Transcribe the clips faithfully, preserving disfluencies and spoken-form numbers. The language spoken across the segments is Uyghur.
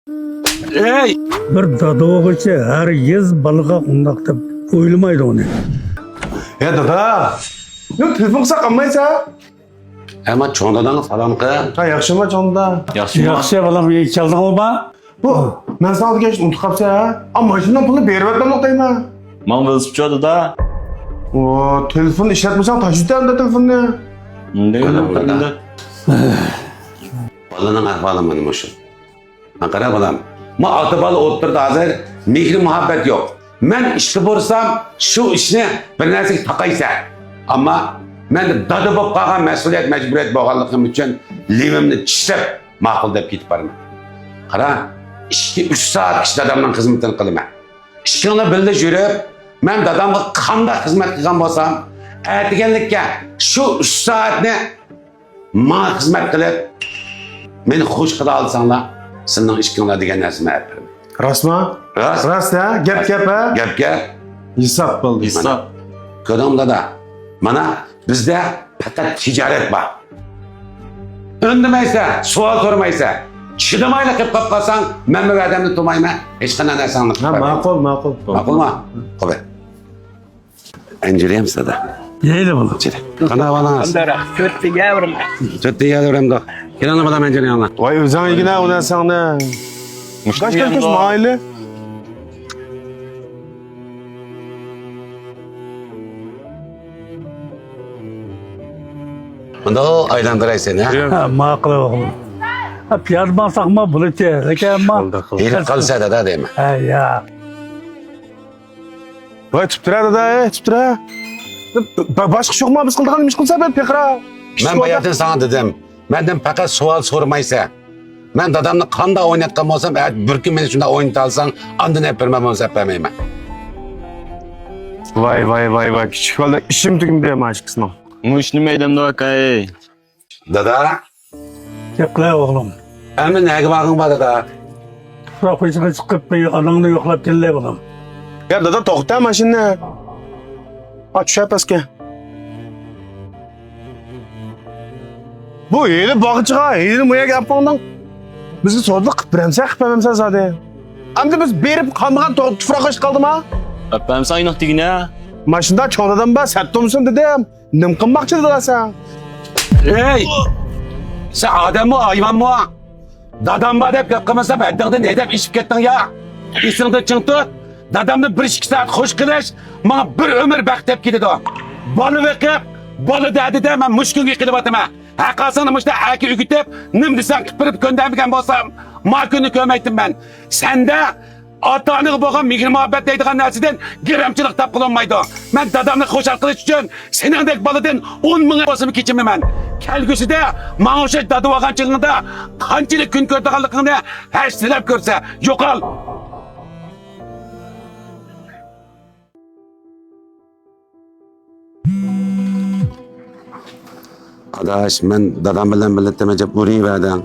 ئەي! بىر دادا بولغۇچى ھەرگىز بالىغا ئۇنداق دەپ ئويلىمايدۇ ئۇنى. ھە، دادا! يا، تېلېفون قىلساق ئالمايسەن؟ ھە، ما چوڭ داداڭغا سالام قىل. ھە، ياخشىما، چوڭ دادا؟ ياخشىما؟ ياخشى، بالام، ئىيىپ كەلدىڭمۇ، با؟ بۇ، مەن ساڭا دېگەن ئىشنى ئۇنتۇپ قاپسەن، ھە؟ ئا، ماشىنىنىڭ پۇلىنى بېرىۋەتمەملىك دەيمەن. ماڭا ۋېلىسىپىت چىقار، دادا. ئو، تېلېفوننى ئىشلەتمىسەڭ، تاشلىۋېتەمدۇ تېلېفوننى. مۇنداق، مۇنداق. بالىنىڭ ئەھۋالى مانا مۇشۇ. مانا قارا، بالام. ما ئاتا بالا ئوتتۇرىدا ھازىر مېھرى مۇھەببەت يوق. مەن ئىشقا بۇرسام، شۇ ئىشنى بىر نەرسىگە تاقايسەن. ئەمما مەن دادا بولۇپ قالغان مەسئۇلىيەت مەجبۇرىيەت بولغانلىقىم ئۈچۈن لېۋىمنى چىشلەپ، ماقۇل دەپ كېتىپ بارىمەن. قارا، ئىككى، ئۈچ سائەتكىچە دادامنىڭ خىزمىتىنى قىلىمەن. ئىككىڭلار بىللە يۈرۈپ، مەن دادامغا قانداق خىزمەت قىلغان بولسام، ئەتىگەنلىككە شۇ ئۈچ سائەتنى ماڭا خىزمەت قىلىپ، مېنى خۇش قىلالىساڭلار، سىلىنىڭ ئىككىڭلار دېگەن نەرسىنى ئەپ بېرىمەن. راستمۇ؟ راست. راست، ھە؟ گەپ، راست. گەپ، ھە؟ گەپ، گەپ. ھېساب بولدى. ھېساب. كۆردۈڭمۇ، دادا؟ مانا، بىزدە پەقەت تىجارەت بار. ئۈندىمەيسەن، سوئال سورىمايسەن. چىدىمايلا قېلىپ قالساڭ، مەنمۇ ۋەدەمنى تۇتمايمەن. ھېچقانداق نەرسەڭنى قىلىپ ھە، بەرمەيمەن. ماقۇل، ماقۇل. ماقۇلمۇ؟ قوبۇل. ئەنجۈرۈيەمسىز، دادا؟ يەيلى، بالام. قانداق ئەھۋالىڭىز؟ تۆتتە يەۋرىم. تۆتتە يەۋرىمدۇ؟ كېلىڭلار، بالام، ئەنجۈرۈيەڭلار. ۋاي، ئۆزۈڭ يېگىنە ئۇ نەرسەڭنى. مۇشۇ كاش، كاش، كاش، مايلى. مۇنداق ئايلاندۇراي سېنى، ھە؟ ھە، ماقۇل ئوغلۇم. ھە، پىيادە ماڭساقمۇ بولىدۇ، لېكىن ئەمما ھېرىپ قالسا، دادا، دەيمەن. ھە، يا. ۋاي، تۇرۇپ تۇرە، دادا، ئەي، تۇرۇپ تۇرە. با-، باشقا ئىش يوقما بىز قىلىدىغان ئىش قىلسا، بىر پېقىرا. مەن باياتىن ساڭا دېدىم، مەندىن پەقەت سوئال سورىمايسەن. مەن دادامنى قانداق ئويناتقان بولسام، ئەتە بىر كۈن مېنى شۇنداق ئوينىتالىساڭ، ئاندىن ئەپ بېرىمەن، بولمىسا ئەپ بەرمەيمەن. ۋاي، ۋاي، ۋاي، ۋاي، كىچىك بالىلار ئىشىم تۈگىمىدى مانا ئىككىسىنىڭ. مۇشۇنى مەيدەمدە ئاكاي. دادا. گەپ قىلە ئوغلۇم. ئەمدى نەگە بارغىڭ بار، دادا؟ تۇپراق بېشىغا چىقىپ، بىر ئاناڭنى يوقلاپ كېلەي، بالام. يا، دادا، توختا ماشىنىنى. ئا، چۈشە پەسكە. بۇ ھېلى باغچىغا، ھېلى مۇ يەرگە ئەپ قويدۇڭ. بىزگە سودا قىلىپ بېرەمسەن، قىلىپ بەرمەمسەن زادى. ئەمدى بىز بېرىپ قالمىغان تو-، تۇپراق ئىش قالدىما؟ ئەپ بەرمىسەڭ ئايناق دېگىنە. ماشىنىدا چوڭ دادام بار، سەتتۇمسۇن دېدىم. نېمە قىلماقچى دادا سەن؟ ھەي! سەن ئادەممۇ، ھايۋانمۇ؟ دادام بار دەپ گەپ قىلمىسام، ھەددىڭدىن ھەيدەپ ئېشىپ كەتتىڭ يا. ئېسىڭدە چىڭ تۇت. دادامنى بىر ئىككى سائەت خۇش قىلىش، ماڭا بىر ئۆمۈر بەخت دەپ كېلىدۇ. بالا بېقىپ، بالا دەردىدە مەن مۇشۇ كۈنگە كېلىۋاتىمەن. ھەرقايسىڭنى مۇشۇنداق ئەركە ئۆگىتىپ، نېمە دېسەڭ قىلىپ بېرىپ كۆندەرمىگەن بولسام، ما كۈننى كۆرمەيتتىم مەن. سەندە ئاتا-ئانىغا بولغان مېھىر-مۇھەببەت دەيدىغان نەرسىدىن گىرەمچىلىك تاپقىلى بولمايدۇ. مەن دادامنى خۇشال قىلىش ئۈچۈن سېنىڭدەك بالىدىن ئون مىڭ بولسىمۇ كېچىنمەيمەن. كەلگۈسىدە ماڭا ئوخشاش دادا بولغان چېغىڭدا قانچىلىك كۈن كۆرىدىغانلىقىڭنى ھەسسىلەپ كۆرسە، يوقال! ئاداش، مەن دادام بىلەن بىللە تېمەجەپ ئۇرۇۋەردىڭ.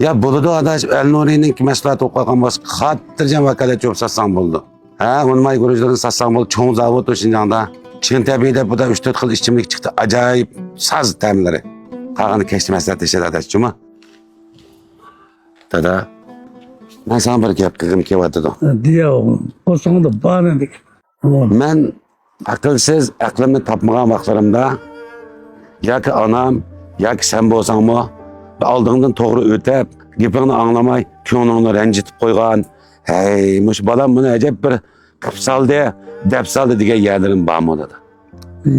يا بولىدۇ ئاداش، ئەلنۇرىنىڭ مەھسۇلاتى بولۇپ قالغان بولسا، خاتىرجەم ۋاكالەتچى بولۇپ ساتساڭ بولىدۇ. ھە، ئۇنماي گۇرۇچلىرىنى ساتساڭ بولىدۇ، چوڭ زاۋۇت شىنجاڭدا. چىڭتەبى دەپ بۇدا ئۈچ تۆت خىل ئىچىملىك چىقتى، ئاجايىپ ساز تەملىرى. قالغىنى كەچتە مەسلىھەتلىشەيلى ئاداش، جۇمۇ. دادا، مەن ساڭا بىر گەپ قىلغۇم كېلىۋاتىدۇ. دېيە ئوغلۇم، قورسىقىڭدا بارىنى دېگىن. مەن ئەقىلسىز، ئەقلىمنى تاپمىغان ۋاقىتلىرىمدا ياكى ئانام، ياكى سەن بولساڭمۇ ئالدىڭدىن توغرا ئۆتۈپ، گېپىڭنى ئاڭلىماي، كۆڭلۈڭنى رەنجىتىپ قويغان، ھەي، مۇشۇ بالام بۇنى ئەجەب بىر قىلىپ سالدى، دەپ سالدى دېگەن يەرلىرىم بارمۇ، دادا؟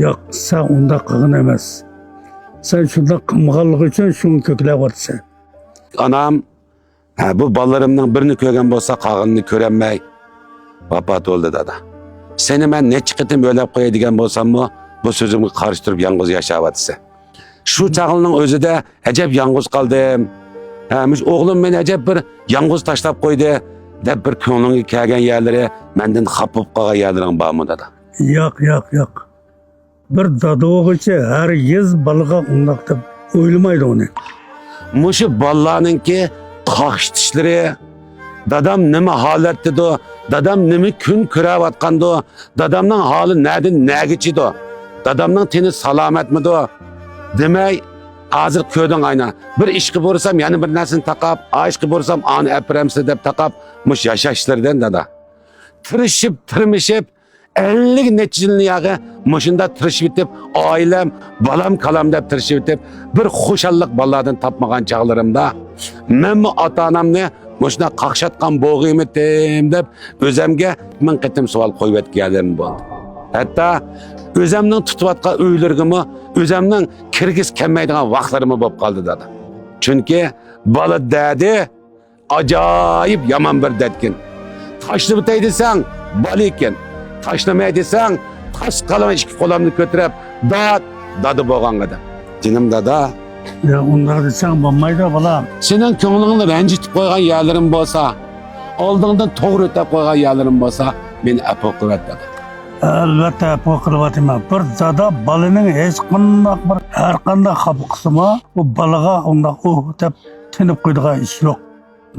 ياق، سەن ئۇنداق قىلغان ئەمەس. سەن شۇنداق قىلمىغانلىقى ئۈچۈن شۇڭا كۆكلەۋاتىسەن. ئانام، ھە، بۇ بالىلىرىمنىڭ بىرىنى كۆرگەن بولسا، قالغىنىنى كۆرەلمەي ۋاپات بولدى، دادا. سېنى مەن نەچچە قېتىم ئۆيلەپ قوياي دېگەن بولساممۇ، بۇ سۆزۈمگە قارشى تۇرۇپ يالغۇز ياشاۋاتىسەن. شۇ چاغلارنىڭ ئۆزىدە ئەجەب يالغۇز قالدىم. ھە، مۇشۇ ئوغلۇم مېنى ئەجەب بىر يالغۇز تاشلاپ قويدى، دەپ بىر كۆڭلۈڭگە كەلگەن يەرلىرى، مەندىن خاپا بولۇپ قالغان يەرلىرىڭ بارمۇ، دادا؟ ياق، ياق، ياق. بىر دادا بولغۇچى ھەرگىز بالىغا ئۇنداق دەپ ئويلىمايدۇ ئۇنى. مۇشۇ بالىلارنىڭكى قاقشىتىشلىرى، دادام نېمە ھالەتتىدۇ، دادام نېمە كۈن كۆرۈۋاتقاندۇ، دادامنىڭ ھالى نەدىن نەگىچىدۇ، دادامنىڭ تېنى سالامەتمىدۇ دېمەي، ھازىر كۆردۈڭ ئاينا. بىر ئىشقا بۇرسام، يەنە بىر نەرسىنى تاقاپ، ئا ئىشقا بۇرسام، ئانى ئەپىرەمسىز دەپ تاقاپ، مۇش ياشاشلىرىدىن دادا. تىرىشىپ، تىرمىشىپ، ئەللىك نەچچە يىلنى ياغى مۇشۇنداق تىرىشىۋېتىپ، ئائىلەم، بالام، كالام دەپ تىرىشىۋېتىپ، بىر خۇشاللىق بالىلاردىن تاپمىغان چاغلىرىمدا، مەنمۇ ئاتا-ئانامنى مۇشۇنداق قاقشاتقان بولغىيمىتىم دەپ، ئۆزەمگە مىڭ قېتىم سوئال قويۇۋەتكەنلىرىم بولدى. ھەتتا ئۆزەمنىڭ تۇتۇۋاتقان ئۆيلىرىگىمۇ ئۆزەمنىڭ كىرگۈسى كەلمەيدىغان ۋاقىتلىرىمۇ بولۇپ قالدى، دادا. چۈنكى بالا دەردى ئاجايىپ يامان بىر دەتكىن. تاشلىۋېتەي دېسەڭ، بالىكەن. تاشلىماي دېسەڭ، تاش قالىمەن ئىككى قولۇمنى كۆتۈرۈپ، داد، دادا بولغانغا دەپ. جېنىم دادا. يا، ئۇنداق دېسەڭ بولمايدۇ، بالام. سېنىڭ كۆڭلۈڭنى رەنجىتىپ قويغان يەرلىرىم بولسا، ئالدىڭدىن توغرا ئۆتۈپ قويغان يەرلىرىم بولسا، مېنى ئەپۇ قىلىۋەت، دادا. ئەلۋەتتە، ئەپۇ قىلىۋاتىمەن. بىر دادا بالىنىڭ ھېچقانداق بىر، ھەرقانداق خاپا قىلسىمۇ، ئۇ بالىغا ئۇنداق ئۇھ دەپ تىنىپ قويىدىغان ئىش يوق.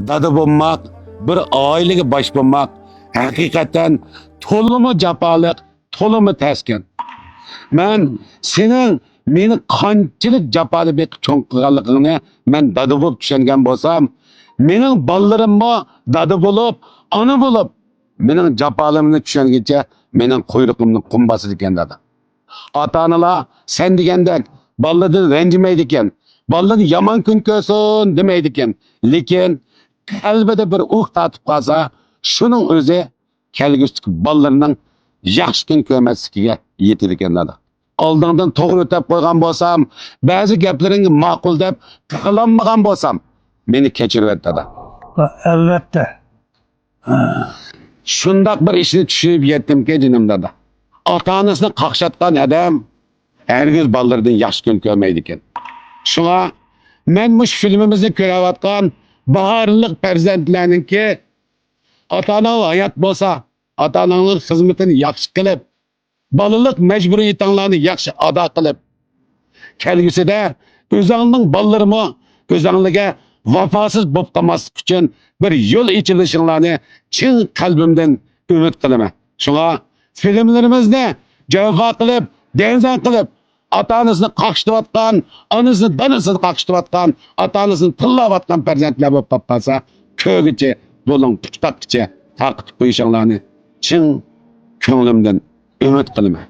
دادا بولماق، بىر ئائىلىگە باش بولماق ھەقىقەتەن تولىمۇ جاپالىق، تولىمۇ تەسكەن. مەن سېنىڭ مېنى قانچىلىك جاپادا بېقىپ چوڭ قىلغانلىقىڭنى مەن دادا بولۇپ چۈشەنگەن بولسام، مېنىڭ بالىلىرىممۇ دادا بولۇپ، ئانا بولۇپ، مېنىڭ جاپالىرىمنى چۈشەنگىچە مېنىڭ قۇيرۇقۇمنى قۇم باسىدىكەن، دادا. ئاتا-ئانىلار سەن دېگەندەك بالىدىن رەنجىمەيدىكەن، بالىدىن يامان كۈن كۆرسۇن دېمەيدىكەن. لېكىن قەلبىدە بىر ئۇھ تارتىپ قالسا، شۇنىڭ ئۆزى كەلگۈسىدىكى بالىلىرىنىڭ ياخشى كۈن كۆرمەسلىكىگە يېتىدىكەن، دادا. ئالدىڭدىن توغرا ئۆتەپ قويغان بولسام، بەزى گەپلىرىڭگە ماقۇل دەپ قىلالمىغان بولسام، مېنى كەچۈرۈۋەت، دادا. ئەلۋەتتە. شۇنداق بىر ئىشنى چۈشىنىپ يەتتىمكى، جېنىم دادا. ئاتا-ئانىسىنى قاقشاتقان ئادەم ھەرگىز بالىلىرىدىن ياخشى كۈن كۆرمەيدىكەن. شۇڭا مەن مۇشۇ فىلىمىمىزنى كۆرۈۋاتقان باھارلىق پەرزەنتلەرنىڭكى ئاتا-ئاناڭ ھايات بولسا، ئاتا-ئاناڭنىڭ خىزمىتىنى ياخشى قىلىپ، بالىلىق مەجبۇرىيىتىڭلارنى ياخشى ئادا قىلىپ، كەلگۈسىدە ئۆزەڭنىڭ بالىلىرىمۇ ئۆزەڭلىگە ۋاپاسىز بولۇپ قالماسلىق ئۈچۈن بىر يول ئېچىلىشىڭلارنى چىن قەلبىمدىن ئۈمىد قىلىمەن. شۇڭا فىلىملىرىمىزنى جاۋابكار قىلىپ، دەۋزەن قىلىپ، ئاتا-ئانىسىنى قاقشىتىۋاتقان، ئانىسىنى، دانىسىنى قاقشىتىۋاتقان، ئاتا-ئانىسىنى تىللاۋاتقان پەرزەنتلەر بولۇپ قاپقالسا، كۆرگۈچە، بۇلۇڭ پۇچقاققىچە تارقىتىپ قويۇشۇڭلارنى چىن كۆڭلۈمدىن ئۈمىد قىلىمەن.